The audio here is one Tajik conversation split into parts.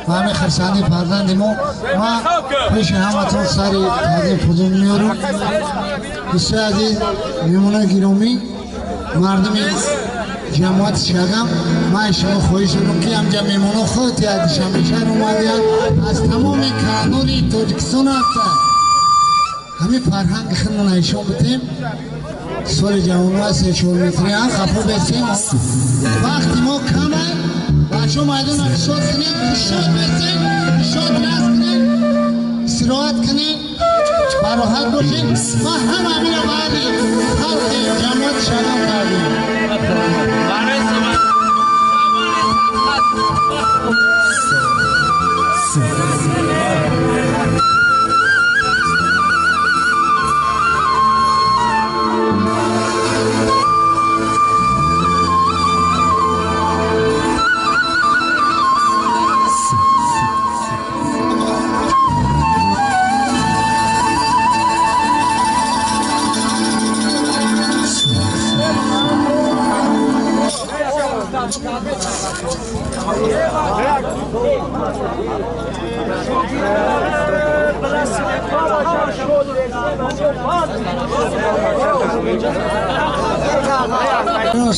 Ва ҳамин хурсандии фарзанди мо ма пеши ҳаматон сари таъзим фузул меорам. Дӯстои азиз, меҳмонои гиромӣ, мардуми ҷамоати Шагам, ман шумо хоҳиш дорам, ки ҳамҷа меҳмоно худ аз Душанбе шаҳр омадиянд, аз тамоми канори Тоҷикистон ҳастанд. Ҳамин фарҳанги худмона нишон бидем. Соли ҷавонҳо 3-4 метри ҳам хафо бесем. Вақти мо кама, бачаҳо майдона кушод кунед, кушод бесем, кушод раст кунед, истироҳат кунед, бароҳат бошед. Ма ҳама ҳамина баъди халқи ҷамоати Шагам кардем.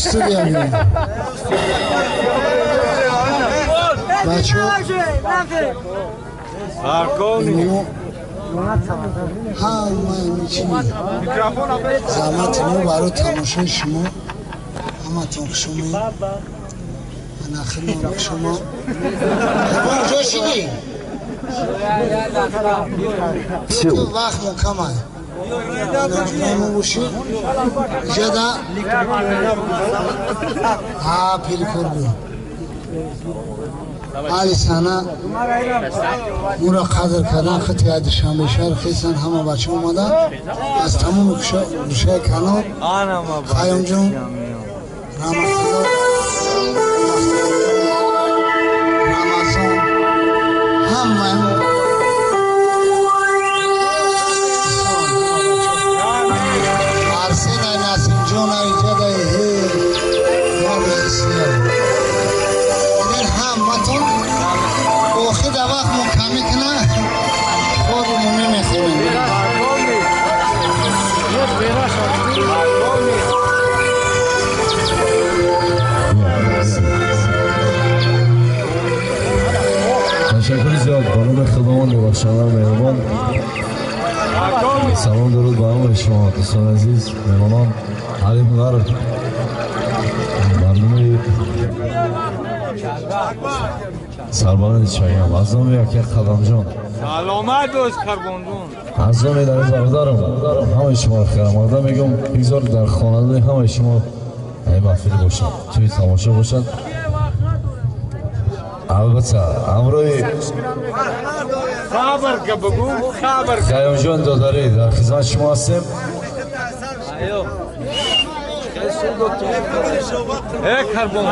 Студия бачаҳо ҳамаи чи заҳмати мо барои тамошои шумо. Ҳаматон хушомед, анахирмон шумо ҷо шидӣ, вақт мо камай бошӣ иҷода пирикор буд. Аҳли саҳна моро қадр кардан, хити аз Душанбе шаҳр хесан, ҳама бача омадан аз тамоми гӯшаи канор. Хайёмҷон, Раҳматулло, Рамазон, ҳамаи Арсенай, Насимҷонай, иҷодаи ҳаматон. Охида вақт мо кам мекуна, хор умумӣ мехӯрем. Ташаккури зиёд ба номи Худованд бахшанда меҳрубон. Салом, дуруд ба ҳамаи шумо, дӯстони азиз, меҳмонон, аҳли ҳунар, мардуми сарбаланди Шагам. Аз номи яке Қадамҷон, саломат бош, Қурбонҷон. Аз номи дар бародарам ҳамаи шуморо хайрмақдам мегӯям. Бигзор дар хонадони ҳамаи шумо ин маҳфил бошад, тӯи тамошо бошад. Албатта, ҳамроҳи Хабар ка бугу, хабар. Қаёмҷон додарӣ дар хизмати шумо ҳастем. Э, Карбон.